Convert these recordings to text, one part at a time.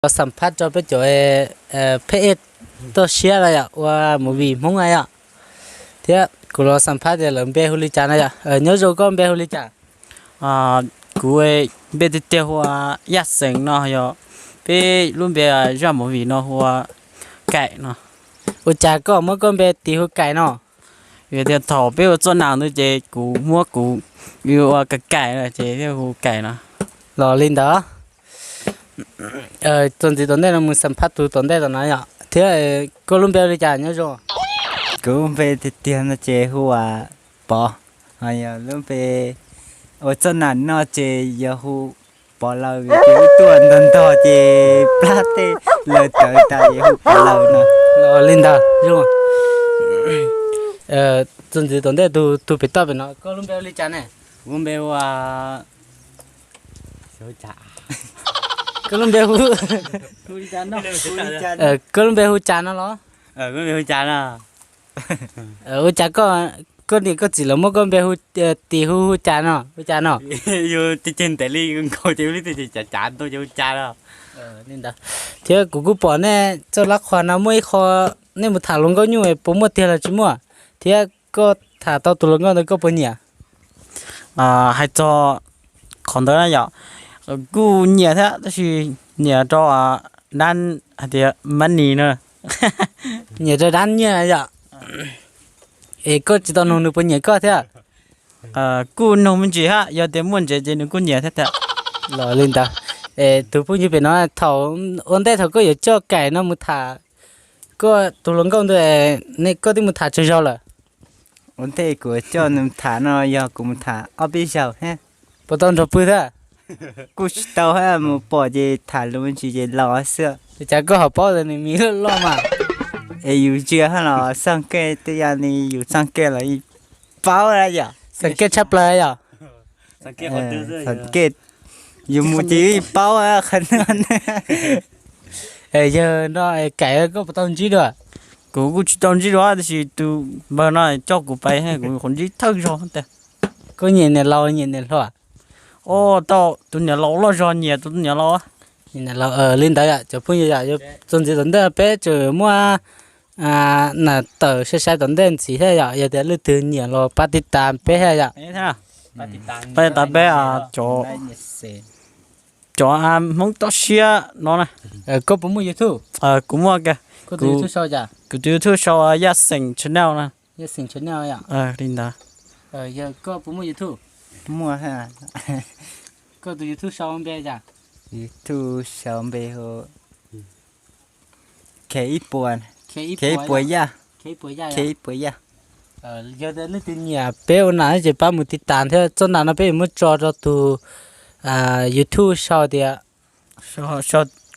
Los xam phaj rau peb cov pheb ej toj siab no yom, ua movie Hmoob na yom, thiab kuv los xam phaj tias lawv npe hu li cas no yom. Nyob zoo, koj npe hu li cas? Kuv npe tiag tiag hu ua Yaj Xeem no, yog peb lub npe zaj movie no hu ua Kaim no. Ua cas koj muab koj npe tis hu Kaim no? Vim tias thaum peb ua txoj nam ntawd ces kuv muab kuv ua Kaim Kaim lawm ces thiaj hu Kaim no. Los li ntawd. Txuas ntxiv tom ntej no mus xam phaj tus tom ntej tom no yom. Thiab koj lub npe hu li cas nyob zoo? Kuv lub npe tiag tiag no ces hu ua Pov, ho yog lub npe ua txoj nam no ces yog hu Pov Laws, vim tias wb tuaj ntog ntog ces plab tej laws tawv tas ces hu Pov Laws no. Los li ntawd zoo. Txuas ntxiv tom ntej tus pem toj pem no, koj lub npe hu li cas ne? Kuv lub npe hu ua, koj lub npe hu, koj lub npe hu cas no los? Ua cas koj, koj niam koj txiv lawv muab koj npe hu, tis hu hu cas no, hu cas no? Yus ceg ceg ntev li nkaus ces ua li cas cav cav ntau ces hu cas no. Thiab kuv kuj pom nej txoj lab qhuas no muaj ib qho nej mus tham hluas nkauj nyuj, puas muaj tiag los tsis muaj? Thiab koj tham tau tus hluas nkauj ntawd koj puas nyiam? Hais txog qhov ntawd na yom, kuj nyiam thiab tab sis nyiam rau dab, hais tias money na. Nyiam rau dab nyiaj yom. Es koj tsis tau nug nws puas nyiam koj thiab? Kuj nug me ntsis hab, yog tias muaj ntsev ces nws kuj nyiam thiab tiag. Los li ntawd. Es tus phooj ywg pem no, thaum ua ntej thaum koj yuav coj Kaim no mus tham koj tus hluas nkauj ntawd, ne koj twb mus tham tsawg zaug lawm? Ua ntej kuv coj nws tham no yog kuv mus tham ob peb zaug thiab. Puas tau nrog pw thiab? Kuj tsis tau hab, mus pom ces tham lus me ntsis ces laus xwb. Ua cas koj ho paub tias nws mis loj loj mas? Es yus ntsia hab los txoj kev, tej yam li yus txoj kev los yeej paub yom. Txoj kev tshaj plaws yom. Txoj kev, yus mus ces yeej paub qhov no. Yawg no, Kaim koj puas tau ntsib dua? Kuv kuj tsis tau ntsib dua tab sis tus npawg no coj kuv pais kuv nyuam qhuav ntsib thawj zaug tiag. Koj nyiam niam laus nyiam niam hluas? Tau tus niam laus loj zog, nyiam tus niam laus. Li ntawd yom cov phooj ywg, yog txuas ntxiv tom ntej peb tseem muaj nam tawm sai sai tom ntej ntxiv thiab yom, yog tias leej twg nyiam los pab tiv tas peb thiab yom. Pab tiv tas peb cov Hmoob toj siab no na. Koj puas muaj YouTube? Kuv muaj, kuv tus YouTube sau Yaj Xeem Channel na. Yaj Xeem Channel yom. Li ntawd. Yog koj puas muaj YouTube? Muaj. Koj tus YouTube sau npe cas? YouTube sau npe hu Khe ib puas, Khe ib puas Yaj, Khe ib puas Yaj. Yog leej twg nyiam peb ua nam ces pab mus tiv tas thiab, txoj nam no peb yuav muab tso rau tus YouTube sau tias,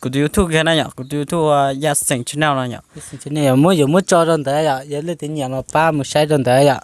kuv tus YouTube kiag na yom, kuv tus YouTube Yaj Xeem Channel no yom. Muab, yuav muab tso rau ntawd yom, yog leej twg nyiam los pab mus saib rau ntawd yom.